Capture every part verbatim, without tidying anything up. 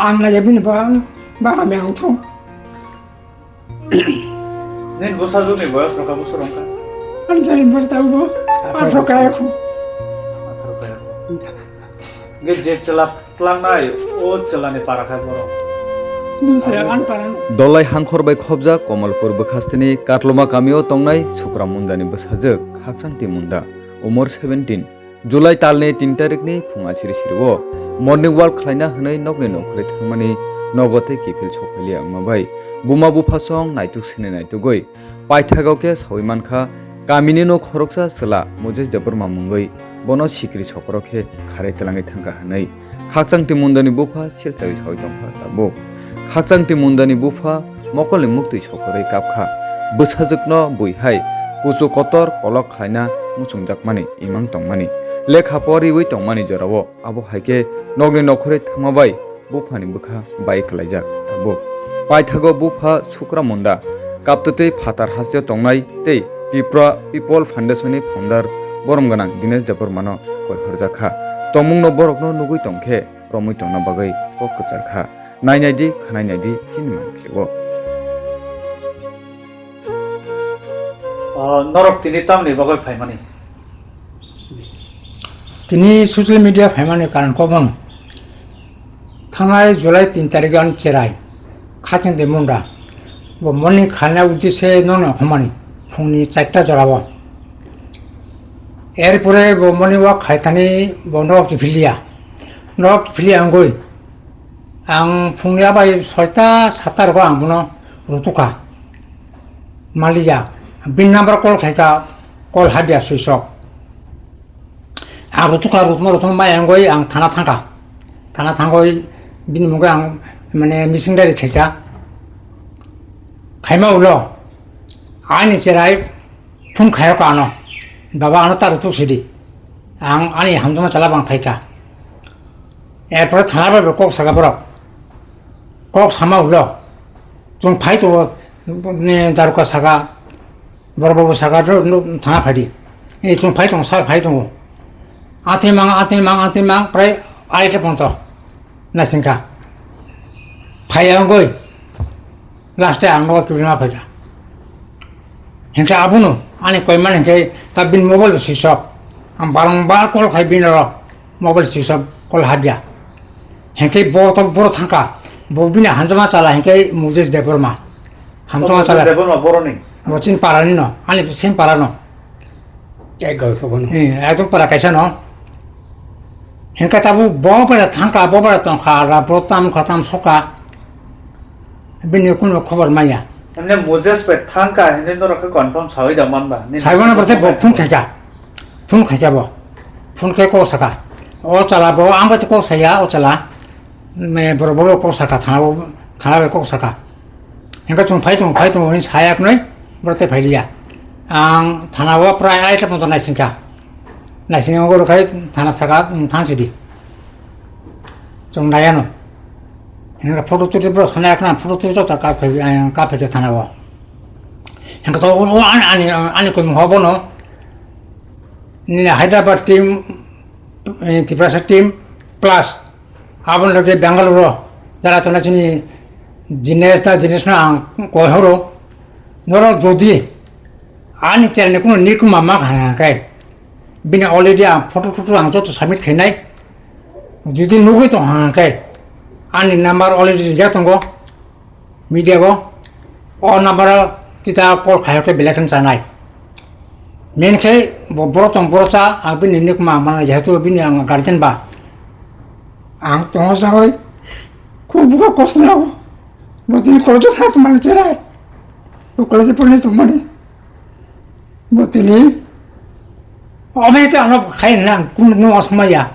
Ang nai bini ba, ba hamya ang thung. Nini bwsajwkni boyos rokha bwswk rwngkha? Ang jani bwrwi tabuk bo athro kaya khu. Athro kaya khu. Hwnkhe je chwla twlangnai, o chwlani para khai borok. Nini se ang para no. Dolai hangkhor bai khobjak Komolpur bwkhasteni Katloma kamio tongnai Sukra Mundani bwsajwk Khakchangti Munda, umor seventeen, July talni tin tarikni phung asiri sirio morning walk khlaina hwnwi nokni nokhorwi thangmani nogo tei kiphil sokphaili wngma bai buma bupha song naituk sini naitugwi paithago khe saui mankha kamini no khoroksa chwla Moses Debbarma mungwi bono sikri sokoro khe kharwi twlangwi thangkha hwnwi Khakchangti Mundani bupha silchawi saui tongkha tabuk. Khakchangti Mundani bupha mokolni muktwi sokorwi kapkha. Bwsajwkno bui hai kuchu kotor kolok khlaina muchungjakmani imang tongmani, lekha poriwi tongmani jorao abo hai khe nokni nokhorwi thangma bai buphani bwkha bai kwlaijak tabuk. Paithago bupha Sukra Munda kaptwtwi phatar hasteo tongnai tei Tripura People Foundation ni founder borom gwnang Dinesh Debbarma no koi horjak kha. Tongmung no borok no nugwi tong khe romwi tongna bagwi kok kwchar kha. Nai nai di, khwnai nai di, chini mangpili o. O, norok tini tamni bagwi phaimani? Tini social media phaimani karon kok bono. Thangnai July tin tarikh ani cherai, Khakchangti Munda. Bo morning khalna uddeshe nono humani, phungni charta jorao. Erpore bo morning walk khaithani bo nok kiphiliya. Nok kiphiliya wngwi ang phungni abai soita satta rogo ang bono rutukha. Maliya, bini number call khaikha, call habya switch off. Ang rutukha, rutma rutma maya wngwi ang thana thangkha. Thana thangwi bini mungwi ang mane missing diary khaikha. Khaima ulo ani cherai phone khairokha ano, "Baba, ano ta rutuk sidi. Ang ani hamjakma chwla bang phaikha." Erpore thana bai bo kok saka borok. Kok sama ulo. Chwng phai tongo, ne, daruka saka, borok bo saka, ro, no, thana phaidi. E chwng phai tongo, sir phai tongo. Atwi mang, atwi mang, atwi mang, prai aita ponto. Naisingkha. Phai wngwi. Last e ang nogo kiphilma phaikha. Hinkhe abono ani koimani hinkhe ta bini mobile bo switch off. Ang barangbar call khai bini oro mobile switch off, call habya. Hinkhe bo to boro thangkha. Bo bini hamjakma chwla hinkhe Moses Debbarma. Hamjakma chwla. Moses Debbarma boroni? Bo chini parani no, ani same para no. Ekdom sobo no. Eh, ekdom para kaisa no. Hinkhe tabuk bo bara thangkha, bo bara tongkha, ra bo tam kha, tam sokha. Bini kunu khobor maya. Emne Moses bai thangkha hinwi norok khe confirm sawi da manba? Nini saibo no borok bo phone khaikha. Phone khaikha bo. Phone khe kok saka. O chwla bo ang bai kok saya, o chwla. Me borok bo kok saka, thana bo, thana bai kok saka. Hinkhe chwng phai tongo, phai tongo hinwi sayak nai, borok tei phailiya. Ang thana o prai aita ponto naisingkha. Naising wngwi rwkhai thana saka, "Wng, thang sidi." Chwng naiya no. Hinkhe photo twi borok sana ekna photo twi joto kap khai, eh, kap khai thana o. Hinkhe to o, o ani, ani, ani koimung ho bono. Nini Hyderabad team, eh, Tiprasa team plus Aboni loge Bangalore o jara tongna chini Dinesh da, Dinesh no ang koi horo. Norok jodi ani channel ni kuno nikuma ma kha khe, bini already ang photo toto ang joto submit khainai. Jodi nugwi tong kha khe, ani number already rijak tongo. Media bo o number o kita call khai khe belai khe chanai. Main khe bo borok tong borok cha, ang bini nikma mana jehetu bini ang guardian ba. Ang tongo sagoi khub bukha kosto nago. Bo tini college o thang tongmani cherai. Bo college o pornai tongmani. Bo tini obe te ano khai na kun no asmaya.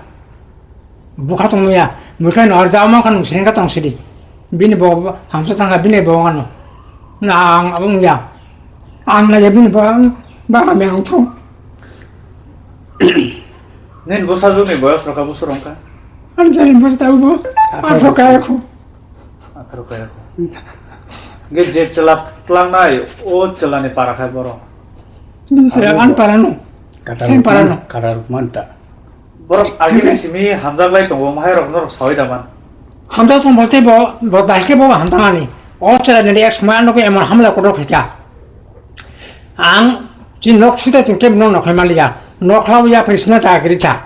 Bukha tong ya, bukha no arja ma kan sini ka tong sidi. Bini bo hamsa tanga bini bo ano. Na ang abung ya. Ang na ya bini bo ang ba ame ang thong. Nen bwsajwkni boyos rokha bwswk rwngkha? Ang jani bwrwi tabuk bo athro kaya khu. Athro kaya khu. Ge je chwla twlangnai, o chwlani para khai borok. Ni se ang para no. Sem para no. Karar manta. Borok agini simi hamjak lai tongo, mahairok norok sawi da man. Hamjak tong bolte bo, bo bahai khe bo hamjaknani. O chwrai nini ek somoi ano khe emon hamla kotor khaikha. Ang chini nok sita chwng kebo no nokhai manliya. Nokhlao ya prisna ta kirikha.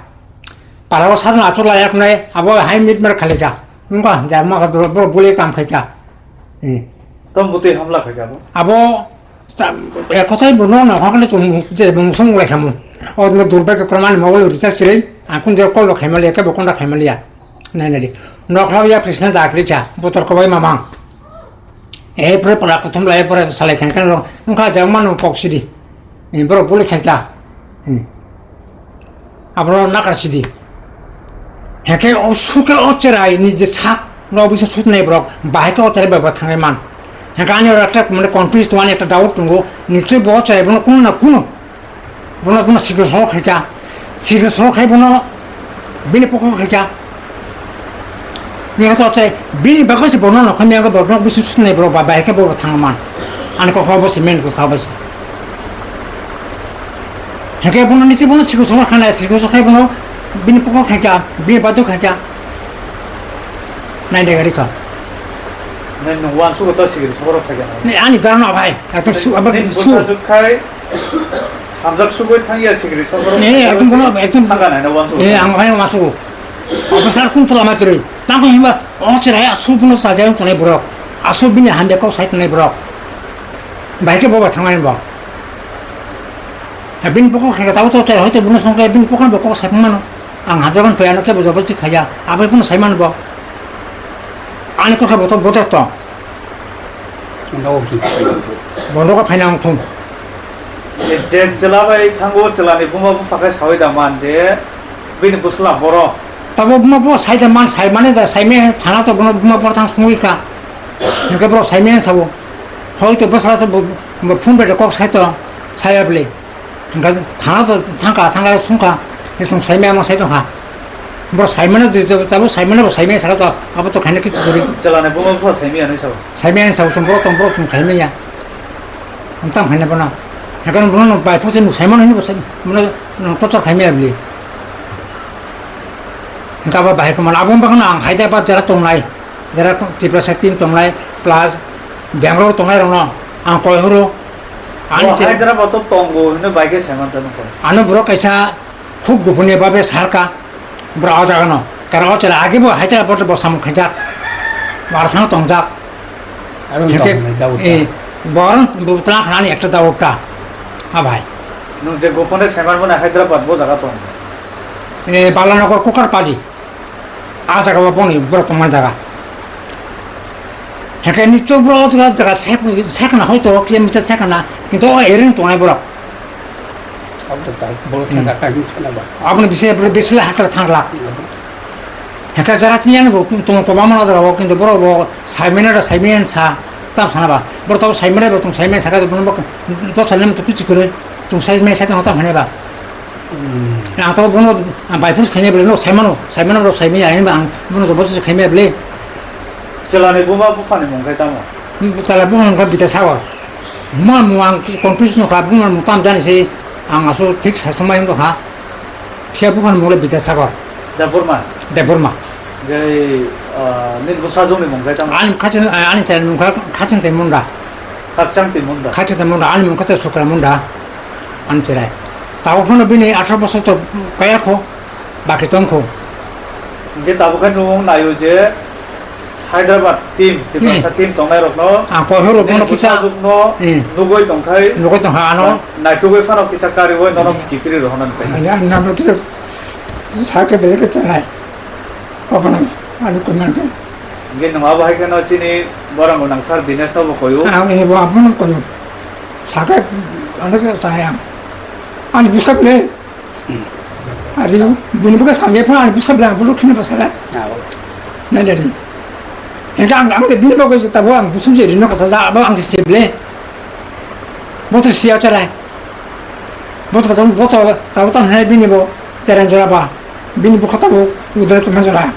Parao sadna achuk la yak nai abo hai mit mer khalikha. Wngkha ja ma kha bro, bro bule kam khaikha. Hmm. Tom butui hamla khaikha bo? Abo ta, e kothai bo no no hakne chwng je mung song lai khamu. O no durbai khe kwrwmani mobile recharge kirei, ang kun je call bo khaimaliya, kebo konda khaimaliya. Nai nai di. Nokhlao ya prisna jakri kha, botol kobai mamang. E pore pala kothom lai pore salai khan khan wngkha jang mano kok sidi. E borok bole khaikha. Hmm. Abro nakar sidi. Heke o suke o cherai ni je sak no bisa sut nai borok, bahai ke o cherai baba thangai man. Heke ani oro ekta mane confuse tongani ekta doubt tongo, nichoi bo o cherai bono kuno na kuno. Bono, bono sikir soro khaikha. Sikir soro khai bono bini pokok khaikha. Ni hata chai bini bagwi se bono no khamya go bono bisu sunai bro ba bai khe bo thang man. Ani kokha bo se men kokha bo se. Hake bono nisi bono sikir soro khana sikir soro khai bono bini pokok khaikha, bini badu khaikha. Nai de gari kha. Nai no wan su ko ta sikir soro khaikha. Ni ani darano bhai. Ekdom su, abang su. Hamjak sugoi thangya sikiri sokoro. Eh, ekdom bono, ekdom. Thangka nai na wansuk. Eh, ang hai wansuk. Officer kun thala ma kiri. Tang ko himba, o cherai asu bono sajai tonai borok. Asu bini hande kok sai tonai borok. Bai ke boba thangai bo. Ha bini pokok khe tabo to cherai hoite bono songke bini pokok bo kok sai mano. Ang hajagan payano ke bojo bosti khaya. Abai bono sai man bo. Ani kokha bo to bote to. Nogo ki. Bono ko phaina ang thung. Je chela bai thango, chelani buma bupha khe sawi da man je bini bwsla boro. Tabo buma bo sai da man, sai mane da, sai me thana to bono buma boro thang sungwi ka. Hingke boro sai me sabo. Hoi to bwsla se bo, bo phone bai kok sai to, sai ya bwle. Hingke thana to thangka, thangka sungka, he chung saimaya ma sai tongkha. Boro saimano dui to, tabo saimano bo saimaya saka to, abo to khaina kichu guri. Chelani buma bupha saimaya hinwi sao. Saimaya hinwi sao, chung borok tong, borok chung saimaya. Ang tam khaina bono. Hingke bono no bai phusi nuk saimano hinwi bo sai, bono no torture khaimaya bwle. Hingke abo bahai khe mano, abo wngkha no ang Hyderabad jara tongnai. Jara Tiprasa team tongnai, plus Bangalore tongnai rokno ang koi horo. Ani O che- Hyderabad o tongo hino bai khe sai mansa nokho. Ano borok kaisa khub goponiya babe sarka, borok o jaga no. Karon o chwla age bo Hyderabad bo samung khaijak, Marsang tongjak. Aro Hingke, tong nai, Daud eh, ta. Borok bo tla khnani ekta Daud ta. Ha bhai. Nwng je gopone sai manmani Hyderabad bo jaga tong. Eh, Balanagar Kukarpali. A jaga o boni borok tongma jaga. Hake ni chok borok o jaga, jaga sek, sekna hoito kilometer sekna, kintu o ering tongnai borok. Abo to ta, borok khe Hmm. ta, ta hin sana ba. Aboni bisi, bisi la hakla thangla. Abo. Hake jaga tini ano bo tong kobangma no jaga o, kintu borok bo saimene da saimene sa, tam sana ba. Borok to saimene bo tong saimene saka to borok to saimene to kichu kore, tong saimene sa to tam hane ba. Hmm. Ang to bono, ang bai phus khaimya bwle, no saimano, saimano bro saimya, ang bono jobo se khaimya bwle. Chelani buma buphani mung khai tamo? Hmm, chelani buma mung khai Bidya Sagar. Ma mung ang confuse no kha, buma mung tam jani se, ang aso thik sa somai wngkha. Phiya buphani mung le Bidya Sagar. Debbarma? Debbarma. Gai, ah, nin bwsajwkni mung khai tamo? Ani khachang, ani chelani mung kha Khachang Twi Munda. Khachang Twi Munda. Khachang Twi Munda, ani mung kha Sukra Munda. Ani cherai. Tabo phano bini atharo bosor to kaya kho, baki tong kho. Hingke tabo khe nwng naio je Hyderabad team, Tiprasa Hmm. team tongnai rokno Ang koi horo bini bono kisa bwsajwkno Hmm. nugoi tongthai. Nugoi tongkha ano. Naitugoi phano kisa karioi nono Hmm. kiphilwi rohornani phai. Ani, ani namro kisa sake belek chanai. Obono ani koi mankhe. Hingke nwng abo hai kheno chini borok gwnang sir Dinesh no bo koyo. Ang ebo abono koyo. Saka ano ke saya. Ani bwsak le. Hmm. Ari bini buka samya phano ani bwsak le, bulu khini bwsak le. Aw. Na dari. Hingke ang, ang de bini buka se tabo ang busum je rino kasa ja, abo ang se seble. Boto siya charai. Boto, boto, tabo tan hai bini bo charai jora ba. Bini bo khata bo udare tuma jora.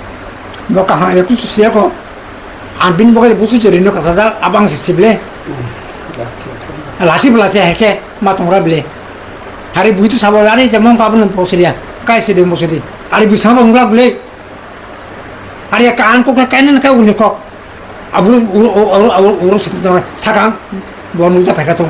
Bo kaham ya kuchu siya ko. Ang bini bo buchu je rino kasa ja, abo ang se seble. Lachi bela che heke ma tongra bile. Hari bui tu sabo ari je mon ka bini bosriya. Kai se de bosri. Ari bui sabo ungla bile. Ari ka ang kok ka kaina ka uni kok. Aburu uru uru uru uru sakang. Bo nungja phaika tong.